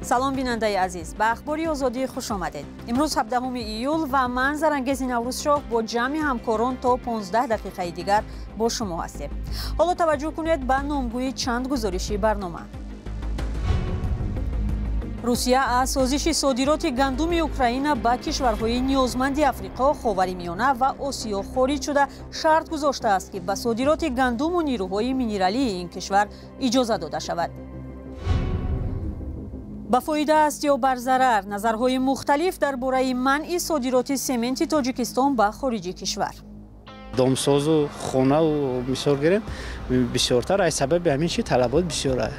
Салом, бинандаи азиз, ба Ахбори Озодӣ хуш омадед. Имрӯз 17 июл ва ман, Зарангези Наврӯзшоҳ, бо ҷамъи ҳамкорон то 15 дақиқаи дигар бо шумо ҳастем. Ҳоло таваҷҷӯҳ кунед ба номгӯи чанд гузориши барнома. Русия аз созиши содироти гандуми Украина ба кишварҳои ниёзманди Африқо, Ховари Миёна ва Осиё хориҷ шуда, шарт гузоштааст, ки ба содироти гандуму нирӯҳои минералии ин кишвар иҷоза дода шавад. Ба фоида аст ё бар зарар? Назарҳои мухталиф дар бораи манъи содироти сементи Тоҷикистон ба хориҷи кишвар. Домсозу хонаву мисол гирем, бисёртар аз сабаби ҳамин чи талабот бисёр аст.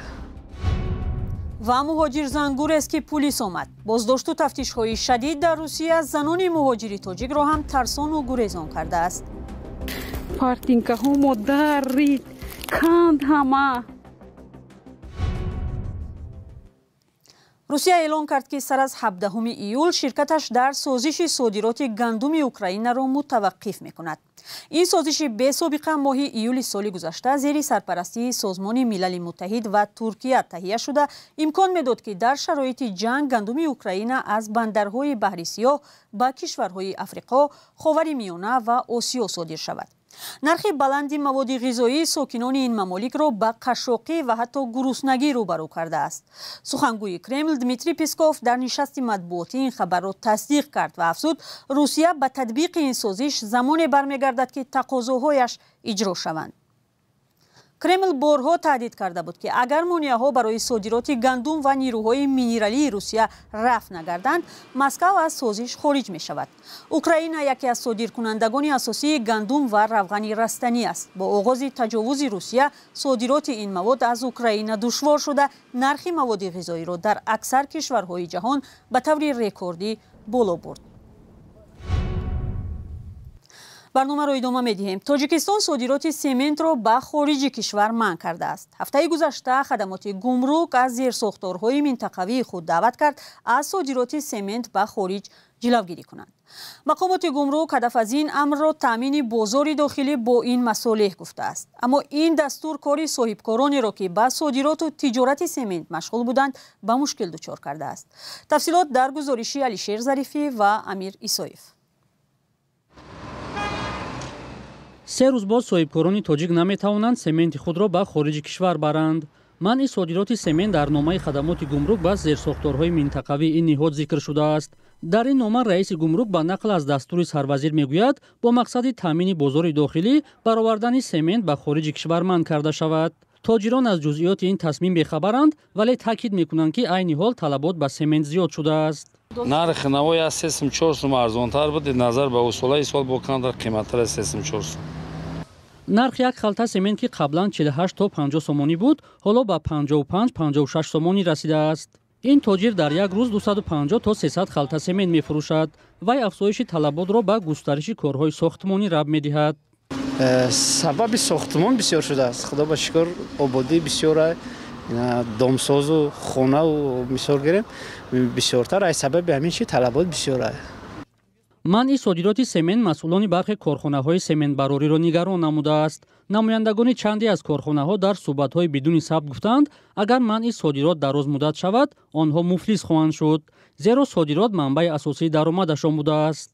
Ва муҳоҷирзангурест, ки пулис омад. Боздошту тафтишҳои шадид дар Русия занони муҳоҷири тоҷикро ҳам тарсону гурезон кардааст. Партинкаҳо модарид канд ҳама. Русия эълон кард, ки сар аз 17 июл ширкаташ дар созиши содироти гандуми Украинаро мутаваққиф мекунад. Ин созиши бесобиқа моҳи июли соли гузашта зери сарпарастии Созмони Милали Муттаҳид ва Туркия таҳия шуда, имкон медод, ки дар шароити ҷанг гандуми Украина аз бандарҳои Баҳри Сиёҳ ба кишварҳои Африқо, Ховари Миёна ва Осиё содир шавад. Нархи баланди маводи ғизоӣ сокинони ин мамоликро ба қашшоқӣ ва ҳатто гуруснагӣ рӯбарӯ кардааст. Сухангӯи Кремл Дмитрий Песков дар нишасти матбуотӣ ин хабарро тасдиқ кард ва афзуд, Русия ба татбиқи ин созиш замоне бармегардад, ки тақозоҳояш иҷро шаванд. Кремл борҳо таҳдид карда буд, ки агар монеаҳо барои содироти гандум ва нирӯҳои минералии Русия рафъ нагарданд, Москав аз созиш хориҷ мешавад. Украина яке аз содиркунандагони асосии гандум ва равғани растанӣ аст. Бо оғози таҷовузи Русия содироти ин мавод аз Украина душвор шуда, нархи маводи ғизоиро дар аксар кишварҳои ҷаҳон ба таври рекордӣ боло бурд. Барномаро идома медиҳем. Тоҷикистон содироти сементро ба хориҷи кишвар манъ кардааст. Ҳафтаи гузашта хадамоти гумрук аз зерсохторҳои минтақавии худ даъват кард, аз содироти семент ба хориҷ ҷилавгирӣ кунанд. Мақомоти гумрук ҳадаф аз ин амрро таъмини бозори дохилӣ бо ин масолеҳ гуфтааст. Аммо ин дастур кори соҳибкоронеро, ки ба содироту тиҷорати семент машғул буданд, ба мушкил дучор кардааст. Тафсилот дар гузориши Алишер Зарифӣ ва Амир Исоев. 3 рӯз боз соҳибкорони тоҷик наметавонанд сементи худро ба хориҷи кишвар баранд. Манъи содироти семент дар номаи хадамоти гумрук ба зерсохторҳои минтақавии ин ниҳод зикр шудааст. Дар ин нома раиси гумрук ба нақл аз дастури сарвазир мегӯяд, бо мақсади таъмини бозори дохилӣ баровардани семент ба хориҷи кишвар манъ карда шавад. Тоҷирон аз ҷузъиёти ин тасмим бехабаранд, вале таъкид мекунанд, ки айни ҳол талабот ба семент зиёд шудааст. Нархи навои аз 3-4 сум арзонтар буд, назар ба усолаи сол бо камтар қиматтар аз 3-4 сум. Нархи як халта семент, ки қаблан 48 то 50 сомонӣ буд, ҳоло ба 55-56 сомонӣ расидааст. Ин тоҷир дар як рӯз 250 то 300 халта семент мефурӯшад. Вай афзоиши талаботро ба густариши корҳои сохтмонӣ рабт медиҳад. Сабаби сохтмон бисёр шудааст. Худо ба шукр, ободӣ бисёр, домсозу хонаву мисол гирем, бисёртар аз сабаби ҳамин чи талабот бисёр аст. Манъи содироти семент масъулони бархе корхонаҳои сементбарориро нигарон намудааст. Намояндагони чанде аз корхонаҳо дар суҳбатҳои бидуни сабт гуфтанд, агар манъи содирот дарозмуддат шавад, онҳо муфлис хоҳанд шуд, зеро содирот манбаи асосии даромадашон будааст.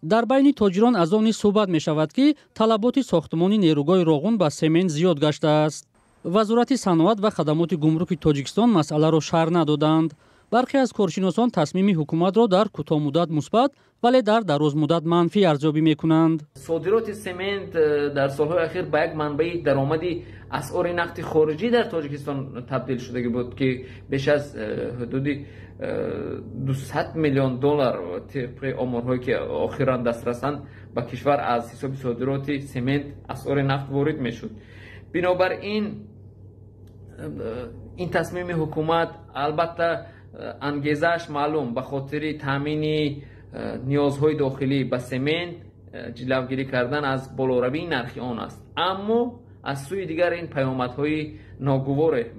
Дар байни тоҷирон аз он низ суҳбат мешавад, ки талаботи сохтмони нерӯгоҳи Роғун ба семент зиёд гаштааст. Вазорати саноат ва хадамоти гумруки Тоҷикистон масъаларо шарҳ надоданд. Бархе аз коршиносон тасмими ҳукуматро дар кӯтоҳмуддат мусбат, вале дар дарозмуддат манфӣ арзёбӣ мекунанд. Содироти семент дар солҳои ахир ба як манбаи даромади асъори нақди хориҷӣ дар Тоҷикистон табдил шудагӣ буд, ки беш аз ҳудуди 200 миллион доллар тибқи оморҳое, ки охиран дастрасанд, ба кишвар аз ҳисоби содироти семент асъори нафт ворид мешуд. Бинобар ин ин тасмими ҳукумат, албатта, ангезааш маълум, ба хотири таъмини ниёзҳои дохилӣ ба семент, ҷилавгирӣ кардан аз болоравии нархи он аст, аммо аз сӯи дигар ин паёмадҳои ногуворе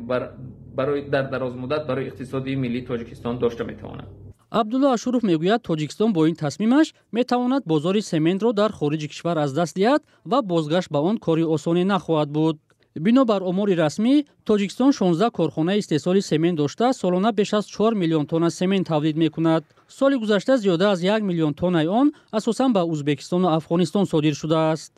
барои дар дарозмуддат барои иқтисоди миллии Тоҷикистон дошта метавонад. Абдулло Ашуров мегӯяд, Тоҷикистон бо ин тасмимаш метавонад бозори сементро дар хориҷи кишвар аз даст диҳад ва бозгашт ба он кори осоне нахоҳад буд. Бино бар омори расмӣ, Тоҷикистон 16 корхонаи истеҳсоли семент дошта, солона беш аз 4 миллион тонна семент тавлид мекунад. Соли гузашта зиёда аз 1 миллион тоннаи он асосан ба Узбекистону Афғонистон содир шудааст.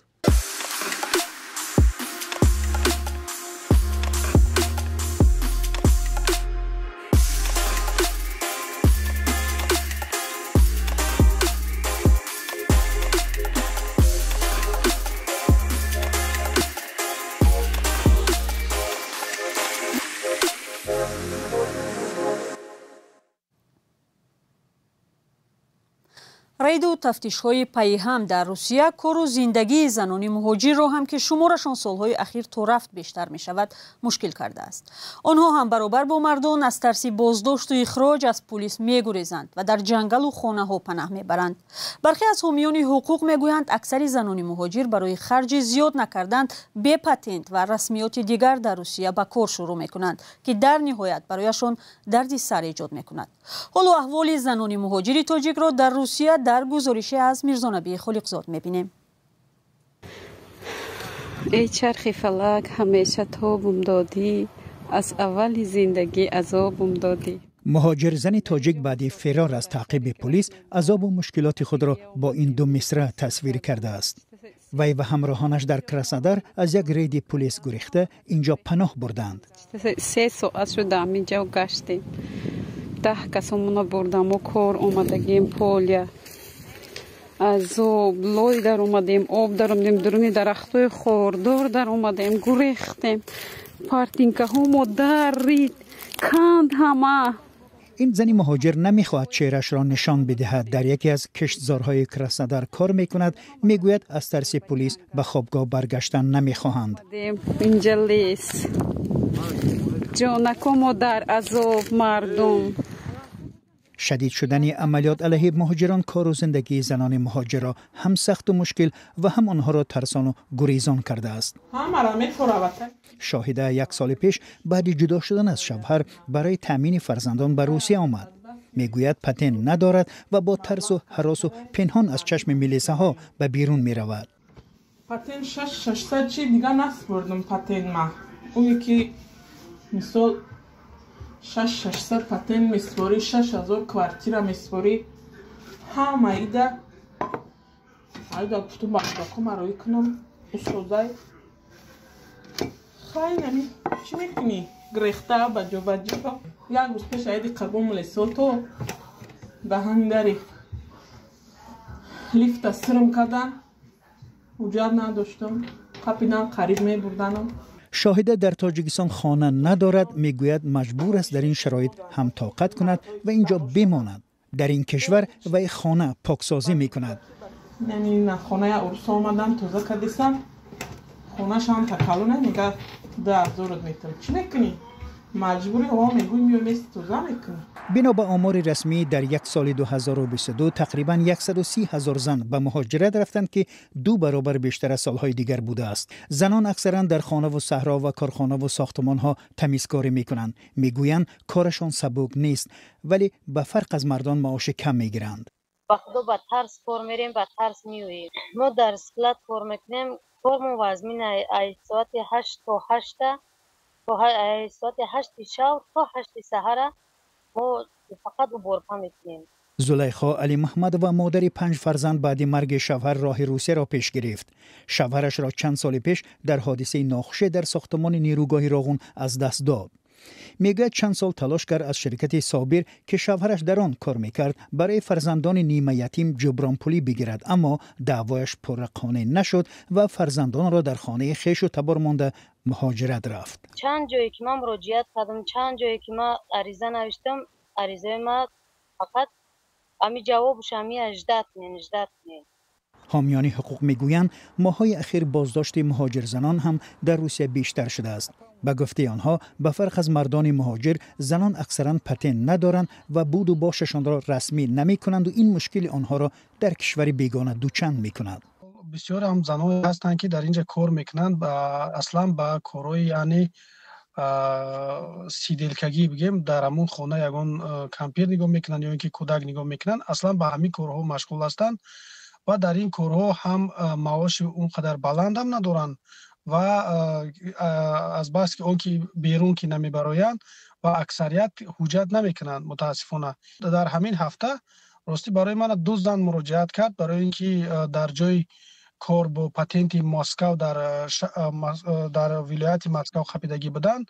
Рейду тафтишҳои пайҳам дар Русия кору зиндагии занони муҳоҷирро ҳам, ки шуморашон солҳои ахир то рафт бештар мешавад, мушкил кардааст. Онҳо ҳам баробар бо мардон аз тарси боздошту ихроҷ аз пулис мегурезанд ва дар ҷангалу хонаҳо панаҳ мебаранд. Бархе аз ҳомиёни ҳуқуқ мегӯянд, аксари занони муҳоҷир барои харҷи зиёд накардан бе патент ва расмиёти дигар дар Русия ба кор шурӯъ мекунанд, ки дар ниҳоят барояшон дарди сар эҷод мекунад. Ҳолу аҳволи занони муҳоҷири тоҷикро дар Русия дар гузорише аз Мирзонабии Холиқзод мебинем. Эй чархи фалак, ҳамеша тобум додӣ, аз аввали зиндагӣ азобум додӣ. Муҳоҷирзани тоҷик баъди фирор аз таъқиби пулис азобу мушкилоти худро бо ин ду мисра тасвир кардааст. Вай ва ҳамроҳонаш дар Краснодар аз як рейди пулис гурехта инҷо паноҳ бурданд. 3 соат шуда ҳаминҷо гаштем, 10 касомона бурдам. Мо кор омадагем, поля азоб, лой даромадем, об даромадем, дуруни дарахтои хордор даромадем, гурехтем, партинкаҳомо даррид, канд ҳама. Ин зани муҳоҷир намехоҳад чеҳрашро нишон бидиҳад. Дар яке аз киштзорҳои Краснодар кор мекунад. Мегӯяд, аз тарси пулис ба хобгоҳ баргаштан намехоҳанд. Инҷа лес, ҷонакомо дар азоб, мардум. Шадид шудани амалиёт алайҳи муҳоҷирон кору зиндагии занони муҳоҷирро ҳам сахту мушкил ва ҳам онҳоро тарсону гурезон кардааст. Шоҳида як соли пеш баъди ҷудо шудан аз шавҳар барои таъмини фарзандон ба Русия омад. Мегӯяд, патент надорад ва бо тарсу ҳаросу пинҳон аз чашми милисаҳо ба берун меравад. Патент шаш шашсад чи дига насбурдум. Патент ма ӯе ки мисол шаш шашсад патент месупорӣ, 6000 квартира месупорӣ, ҳама ида айда гуфтум ба кӯдакҳо мароӣ кунам усозай. Хай, нами чӣ мекунӣ, грехта ба ҷо ба ҷо. Як рӯз пеш аиди Қурбон лесото даҳани дари лифта сирм кардан, ҳуҷҷат надоштам, қапидан, қариб мебурданам. Шоҳида дар Тоҷикистон хона надорад. Мегӯяд, маҷбур аст дар ин шароит ҳам тоқат кунад ва инҷо бимонад. Дар ин кишвар вай хона поксозӣ мекунад. Хонаи урусо омадан тоза кардисам, хонашам такаллуна мега, 2000 метр. Чӣ мекунӣ, маҷбури, ҳо, мегӯй, миёй, мести, тоза мекунӣ. Бино ба омори расмӣ, дар як соли 2022 тақрибан 130 ҳазор зан ба муҳоҷират рафтанд, ки ду баробар бештар аз солҳои дигар будааст. Занон аксаран дар хонаву саҳро ва корхонаву сохтумонҳо тамизкорӣ мекунанд. Мегӯянд, корашон сабук нест, вале ба фарқ аз мардон маоши кам мегиранд. Ба худо, ба тарс кор мерем, ба тарс меоем. Мо дар склад кор мекунем, кормон вазмин. Ай соати 8 то 8-та, соати 8-и шав то 8-и саҳара мо фақат уборка мекунем. Зулайхо Алимаҳмадова, модари панҷ фарзанд, баъди марги шавҳар роҳи Русияро пеш гирифт. Шавҳарашро чанд соли пеш дар ҳодисаи нохуше дар сохтумони нерӯгоҳи Роғун аз даст дод. Мегӯяд, чанд сол талош кард аз ширкати Собир, ки шавҳараш дар он кор мекард, барои фарзандони нимаятим ҷубронпулӣ бигирад, аммо даъвояш пурра қонеъ нашуд ва фарзандонро дар хонаи хешу табор монда муҳоҷират рафт. Чанд ҷое ки ман муроҷиат кардам, чанд ҷое ки ман ариза навиштам, аризаи ман фақат ами ҷавобуш ами ждать кунен, ждать кунен. Ҳомиёни ҳуқуқ мегӯянд, моҳҳои ахир боздошти муҳоҷирзанон ҳам дар Русия бештар шудааст. Ба гуфтаи онҳо, ба фарқ аз мардони муҳоҷир, занон аксаран патент надоранд ва буду бошашонро расмӣ намекунанду ин мушкили онҳоро дар кишвари бегона дучанд мекунад. Бисёр ҳам заное ҳастанд, ки дар инҷа кор мекунанд, аслан ба корҳои, яъне сиделкагӣ бигем, дар ҳамон хона ягон кампир нигоҳ мекунанд ё ин ки кӯдак нигоҳ мекунанд, аслан ба ҳамин корҳо машғул ҳастанд ва дар ин корҳо ҳам маоши он қадар баланд ҳам надоранд. Ва аз бас ки он ки берун ки намебароянд ва аксарият ҳуҷҷат намекунанд, мутаассифона. Дар ҳамин ҳафта ростӣ барои ман ду зан муроҷиат кард, барои ин ки дар ҷои кор бо патенти Москав дар вилояти Москав қапидагӣ буданд,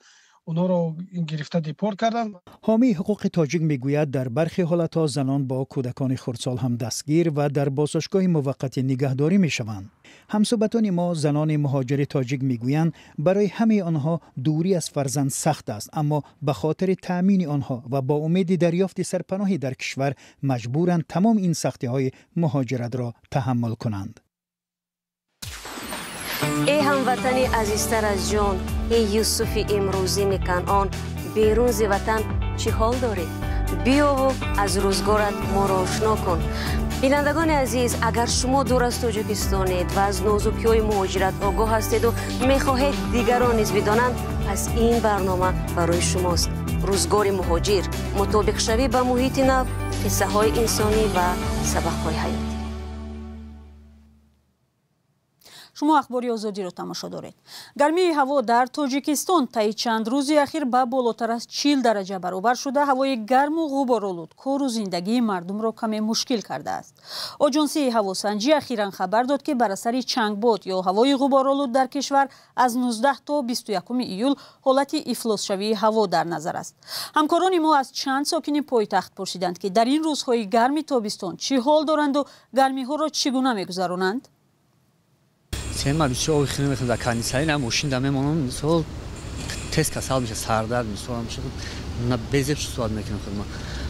онҳоро гирифта депорт карданд. Ҳомии ҳуқуқи тоҷик мегӯяд, дар бархе ҳолатҳо занон бо кӯдакони хурдсол ҳам дастгир ва дар боздоштгоҳи муваққатӣ нигаҳдорӣ мешаванд. Ҳамсӯҳбатони мо, занони муҳоҷири тоҷик, мегӯянд, барои ҳамаи онҳо дурӣ аз фарзанд сахт аст, аммо ба хотири таъмини онҳо ва бо умеди дарёфти сарпаноҳӣ дар кишвар маҷбуранд тамом ин сахтиҳои муҳоҷиратро таҳаммул кунанд. Эй ҳамватани азизтар аз ҷон, эй Юсуфи имрӯзини Канъон, берун зи ватан чӣ ҳол дорӣ? Биёву аз рӯзгорат моро ошно кун. Бинандагони азиз, агар шумо дур аз Тоҷикистонед ва аз нозукиҳои муҳоҷират огоҳ ҳастеду мехоҳед дигарон низ бидонанд, пас ин барнома барои шумост. Рӯзгори муҳоҷир, мутобиқшавӣ ба муҳити нав, қиссаҳои инсонӣ ва сабақҳои ҳаётӣ. Шумо Ахбори Озодиро тамошо доред. Гармии ҳаво дар Тоҷикистон таи чанд рӯзи ахир ба болотар аз 40 дараҷа баробар шуда, ҳавои гарму ғуборолуд кору зиндагии мардумро каме мушкил кардааст. Оҷонсии ҳавосанҷӣ ахиран хабар дод, ки бар асари чангбод ё ҳавои ғуборолуд дар кишвар аз 19 то 21 июл ҳолати ифлосшавии ҳаво дар назар аст. Ҳамкорони мо аз чанд сокини пойтахт пурсиданд, ки дар ин рӯзҳои гарми тобистон чӣ ҳол доранду гармиҳоро чӣ гуна мегузаронанд. Сема бисёр оби хеле мехӯрам, дар кондитсионер мошин да мемонам, мисол тез касал меша, сардард мисол меша, безеб суҳбат мекунам худма.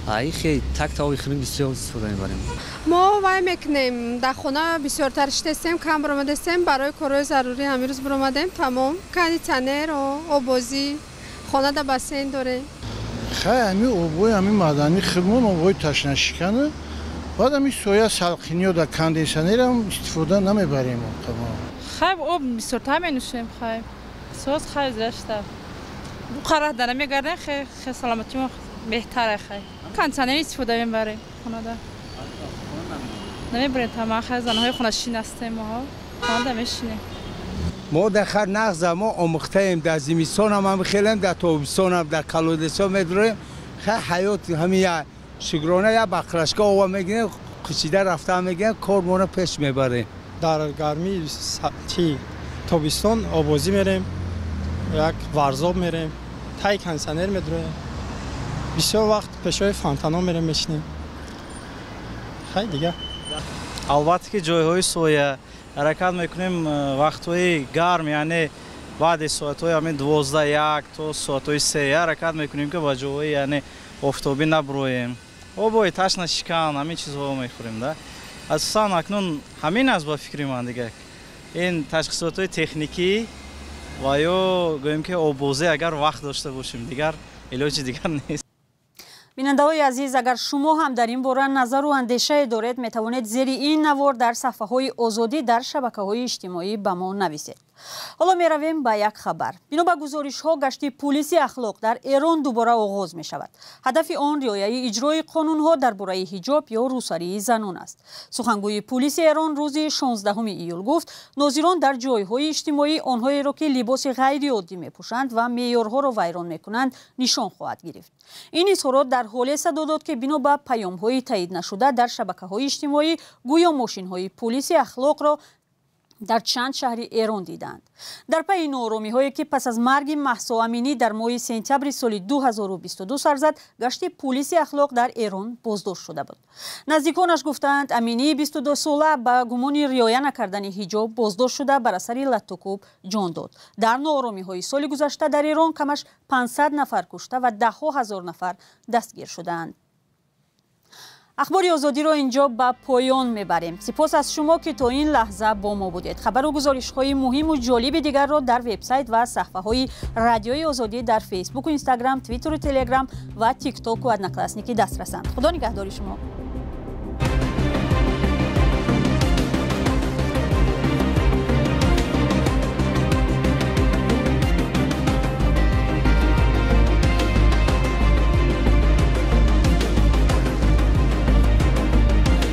Ай хе так та оби хеле бисёр истифода мебарем. Мо вай мекунем, дар хона бисёртар шитестем, кам баромадестем, барои корҳои зарурӣ ҳамин рӯз баромадем, тамом. Кондитсионер, обозӣ, хона да бассейн дорем. Хай ҳамин обои ҳамин маъданӣ худмон обои ташнашикана, баъд ҳамин соя салқиниё дар кондитсионерам истифода намебарем. Хай об бисёртар менӯшем, хай соз хай зашта буқара дара мегардем, хай хай саломатимо беҳтар, хай кондитсионер истифода мебарем, хонада намебарем, тамом. Хай занҳои хонашин ҳастем, моҳо хонада мешинем. Мо дар хар нағза мо омӯхтаем, дар зимистон ҳам хелем, дар тобистон ҳам дар колодесо медурем. Хай ҳаёт ҳамин я шукрона, я бақрашка ова мегирем, қучида рафта мегирем, кор моро пеш мебарем. Дар гармии чи тобистон обозӣ мерем, як варзоб мерем, таи кондитсионер медуроем, бисёр вақт пешои фонтано мерем, мешинем. Хай дигар. Албатта ки ҷойҳои соя ҳаракат мекунем вақтҳои гарм, яъне баъди соатҳои ҳамин 12-1 то соатҳои 3 ҳаракат мекунем, ки ба ҷойҳои яъне офтобӣ набуроем. Обои ташнашикан ҳамин чизҳоро мехӯрем да. Асосан акнун ҳамин аст ба фикри ман дигар. Ин ташхисотҳои техникӣ ва ё гӯем ки обозӣ агар вақт дошта бошем, дигар илоҷи дигар нест. Бинандаҳои азиз, агар шумо ҳам дар ин бора назару андешае доред, метавонед зери ин навор дар саҳфаҳои Озодӣ дар шабакаҳои иҷтимоӣ ба мо нависед. Ҳоло меравем ба як хабар. Бино ба гузоришҳо, гашти пулиси ахлоқ дар Эрон дубора оғоз мешавад. Ҳадафи он риояи иҷрои қонунҳо дар бораи ҳиҷоб ё рӯсарии занон аст. Сухангӯи пулиси Эрон рӯзи 16 июл гуфт, нозирон дар ҷойҳои иҷтимоӣ онҳоеро, ки либоси ғайриоддӣ мепӯшанд ва меъёрҳоро вайрон мекунанд, нишон хоҳад гирифт. Ин изҳорот дар ҳоле садо дод, ки бино ба паёмҳои таъид нашуда дар шабакаҳои иҷтимоӣ гӯё мошинҳои пулиси ахлоқро дар чанд шаҳри Эрон диданд. Дар пайи нооромиҳое, ки пас аз марги Маҳсо Аминӣ дар моҳи сентябри соли 2022 сар зад, гашти пулиси ахлоқ дар Эрон боздошт шуда буд. Наздиконаш гуфтаанд, Аминии 22сола ба гумони риоя накардани ҳиҷоб боздошт шуда, бар асари латтукӯб ҷон дод. Дар нооромиҳои соли гузашта дар Эрон камаш 500 нафар кушта ва даҳҳо ҳазор нафар дастгир шудаанд. Ахбори Озодиро инҷо ба поён мебарем. Сипос аз шумо, ки то ин лаҳза бо мо будед. Хабару гузоришҳои муҳиму ҷолиби дигарро дар вебсайт ва саҳфаҳои Радиои Озодӣ дар Фейсбуку, Инстаграм, Твиттеру, Телеграм ва Тиктоку, Одноклассники дастрасанд. Худо нигаҳдори шумо.